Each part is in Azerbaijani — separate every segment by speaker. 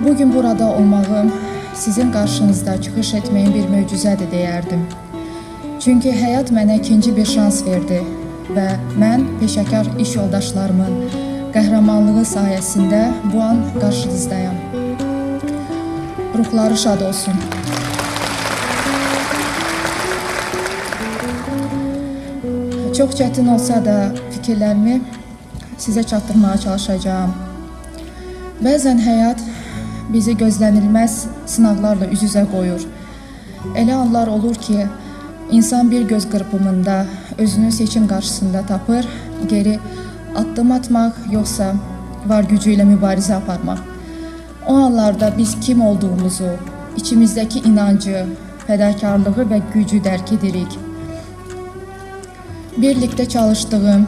Speaker 1: Bugün burada olmağım, sizin qarşınızda çıxış etməyim bir möcüzədir deyərdim. Çünki həyat mənə ikinci bir şans verdi və mən peşəkar iş yoldaşlarımın qəhrəmanlığı sayəsində bu an qarşınızdayam. Ruhları şad olsun. Çox çətin olsa da fikirlərimi sizə çatdırmağa çalışacağam. Bəzən həyat bizi gözlənilməz sınaqlarla üz-üzə qoyur. Elə anlar olur ki, insan bir göz qırpımında özünü seçim qarşısında tapır, geri addım atmaq, yoxsa var gücü ilə mübarizə aparmaq. O anlarda biz kim olduğumuzu, içimizdəki inancı, fədakarlığı və gücü dərk edirik. Birlikdə çalışdığım,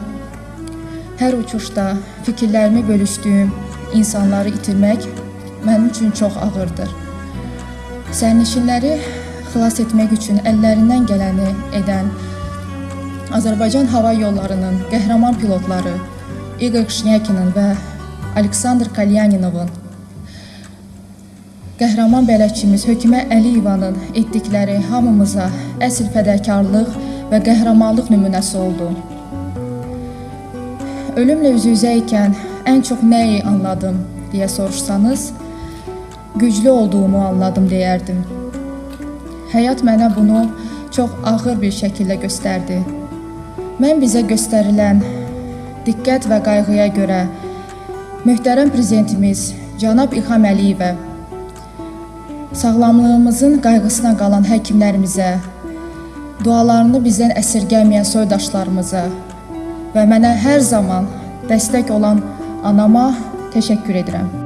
Speaker 1: hər uçuşda fikirlərimi bölüşdüyüm insanları itirmək mənim üçün çox ağırdır. Sərnişinləri xilas etmək üçün əllərindən gələni edən Azərbaycan Hava Yollarının qəhrəman pilotları İqor Şnyakinin və Aleksandr Kalyaninovun, qəhrəman bələdçimiz Hökümə Əliyevanın etdikləri hamımıza əsl fədakarlıq və qəhrəmanlıq nümunəsi oldu. Ölümlə üz-üzə ikən ən çox nəyi anladım deyə soruşsanız, güclü olduğumu anladım deyərdim. Həyat mənə bunu çox ağır bir şəkildə göstərdi. Mən bizə göstərilən diqqət və qayğıya görə möhtərəm prezidentimiz cənab İlham Əliyevə, sağlamlığımızın qayğısına qalan həkimlərimizə, dualarını bizdən əsirgəməyən soydaşlarımıza və mənə hər zaman dəstək olan anama təşəkkür edirəm.